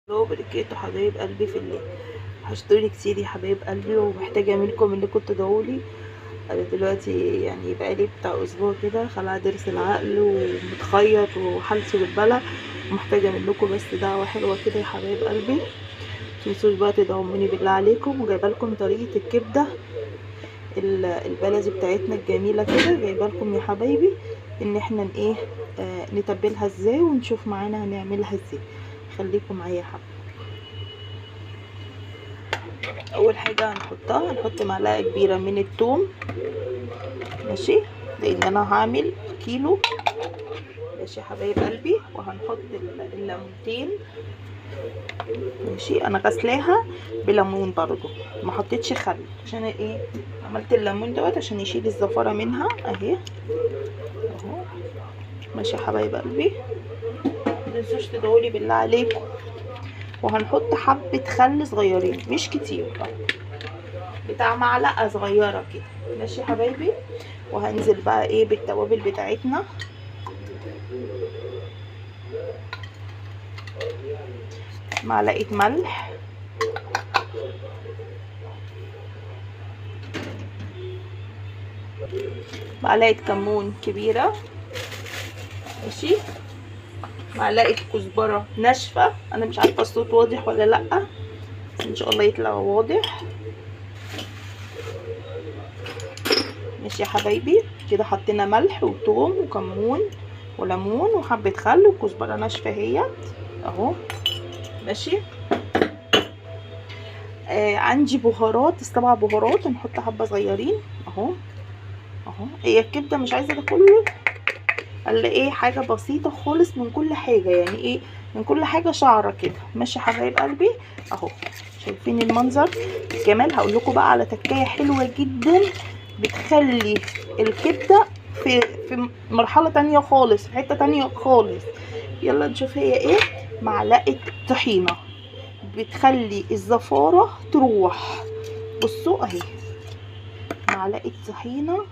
الله وبركاته حبايب قلبي في الله. وحشتوني كتير يا حبايب قلبي، ومحتاجة منكم انكم تدعولي. انا دلوقتي يعني بقالي بتاع اسبوع كده خلع ضرس العقل ومتخيط وحالتي بالبلع، ومحتاجة منكم بس دعوه حلوة كده يا حبايب قلبي. متنسوش بقى تدعموني بالله عليكم. وجايبه لكم طريقه الكبده البلدي بتاعتنا الجميلة كده، جايبه لكم يا حبايبي ان احنا ايه نتبلها ازاي ونشوف معانا هنعملها ازاي. خليكم معايا يا حبايبي. اول حاجة هنحطها، هنحط معلقه كبيرة من الثوم، ماشي، لان انا هعمل كيلو، ماشي يا حبايب قلبي. وهنحط الليمونتين، ماشي. انا غسلاها بليمون برضو، ما حطيتش خل عشان ايه، عملت الليمون دوت عشان يشيل الزفاره منها اهي اهو، ماشي يا حبايب قلبي. متنسوش تدعولي بالله عليكم. وهنحط حبة خل صغيرين، مش كتير، بتاع معلقة صغيرة كده، ماشي يا حبايبي. وهنزل بقى ايه بالتوابل بتاعتنا، معلقة ملح، معلقة كمون كبيرة، ماشي، معلقه كزبره ناشفة. انا مش عارفه الصوت واضح ولا لا، بس ان شاء الله يطلع واضح، ماشي يا حبايبي. كده حطينا ملح وثوم وكمون وليمون وحبه خل وكزبره ناشفة اهيت اهو، ماشي. عندي بهارات، السبع بهارات، هنحط حبه صغيرين اهو اهو. هي الكبده مش عايزه ده كله، قال ايه، حاجة بسيطة خالص من كل حاجة، يعني ايه، من كل حاجة شعره كده، ماشي حبايب قلبي اهو. شايفين المنظر الجمال؟ هقول لكم بقى على تكايه حلوة جدا بتخلي الكبده في مرحلة تانية خالص، في حتة تانية خالص. يلا نشوف هي ايه. معلقه طحينه بتخلي الزفاره تروح، بصوا اهي، معلقه طحينه.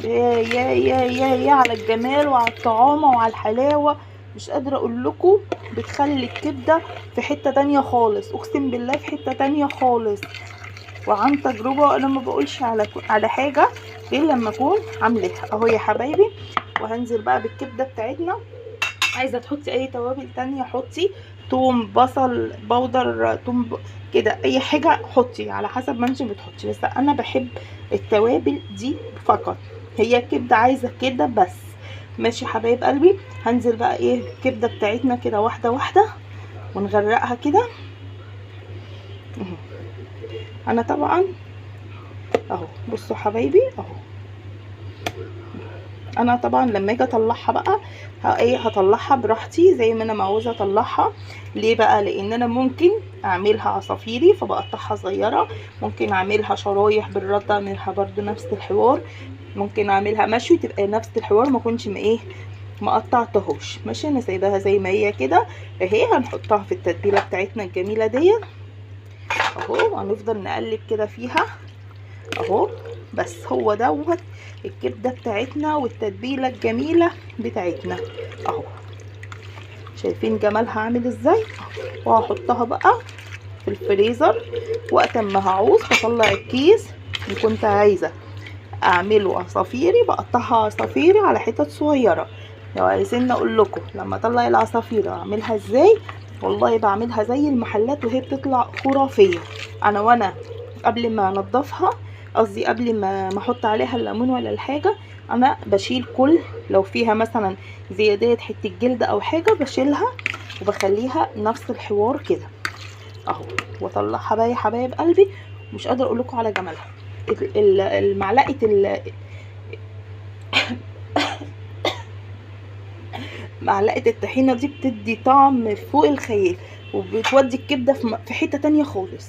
يا يا يا يا يا على الجمال وعلى الطعامه وعلى الحلاوة، مش قادرة اقول لكم. بتخلي الكبده في حتة تانية خالص، اقسم بالله في حتة تانية خالص، وعن تجربه. انا ما بقولش على حاجة غير لما اكون عاملاها اهو يا حبايبي. وهنزل بقى بالكبده بتاعتنا. عايزه تحطي اي توابل تانية حطي، توم، بصل بودر، توم كده، اي حاجة حطي على حسب ما انت بتحطي، بس انا بحب التوابل دي فقط. هي الكبده عايزه كده بس، ماشي حبايب قلبي. هنزل بقى ايه الكبده بتاعتنا كده واحدة واحدة ونغرقها كده. انا طبعا اهو، بصوا حبايبي اهو، انا طبعا لما اجي اطلعها بقى ايه، هطلعها براحتي زي ما انا ما عاوزه اطلعها. ليه بقى؟ لان انا ممكن اعملها عصافيري فبقطعها صغيرة، ممكن اعملها شرايح بالردة اعملها برده نفس الحوار، ممكن اعملها مشوي تبقى نفس الحوار، ما كنتش ايه ما قطعتهوش، ماشي. انا سايباها زي ما هي كده اهي. هنحطها في التتبيله بتاعتنا الجميلة دي اهو، وهنفضل نقلب كده فيها اهو. بس هو دوت الكبده بتاعتنا والتتبيله الجميلة بتاعتنا اهو. شايفين جمالها عامل ازاي؟ وهحطها بقى في الفريزر، وقت ما هعوز هطلع الكيس اللي كنت عايزه اعمله عصافيري، بقطعها عصافيري على حتت صغيرة. لو عايزين اقول لكم لما اطلع العصافير اعملها ازاي، والله بعملها زي المحلات وهي بتطلع خرافية. انا وانا قبل ما انضفها، قصدي قبل ما احط عليها الليمون ولا الحاجة، انا بشيل كل لو فيها مثلا زيادات حتة جلد او حاجة بشيلها وبخليها نفس الحوار كده اهو، واطلعها بقى يا حبايب قلبي. مش قادرة اقول لكم على جمالها. المعلقة معلقه الطحينه دي بتدي طعم فوق الخيال، وبتودي الكبده في حتة تانية خالص،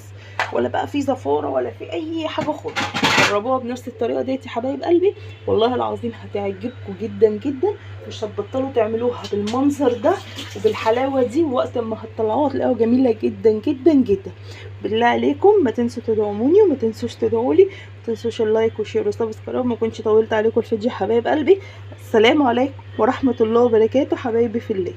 ولا بقى في زفاره ولا في اي حاجة خالص. جربوها بنفس الطريقة ديت يا حبايب قلبي، والله العظيم هتعجبكم جدا جدا، مش هتبطلوا تعملوها بالمنظر ده وبالحلاوه دي. ووقت ما هتطلعوها تلاقوها جميلة جدا جدا جدا. بالله عليكم ما تنسوا تدعموني، وما تنسوش تدعولي، ما تنسوش ال like و share و subscribe. ما كنتش طولت عليكم الفيديو حبايب قلبي. السلام عليكم ورحمة الله وبركاته حبايبي في الله.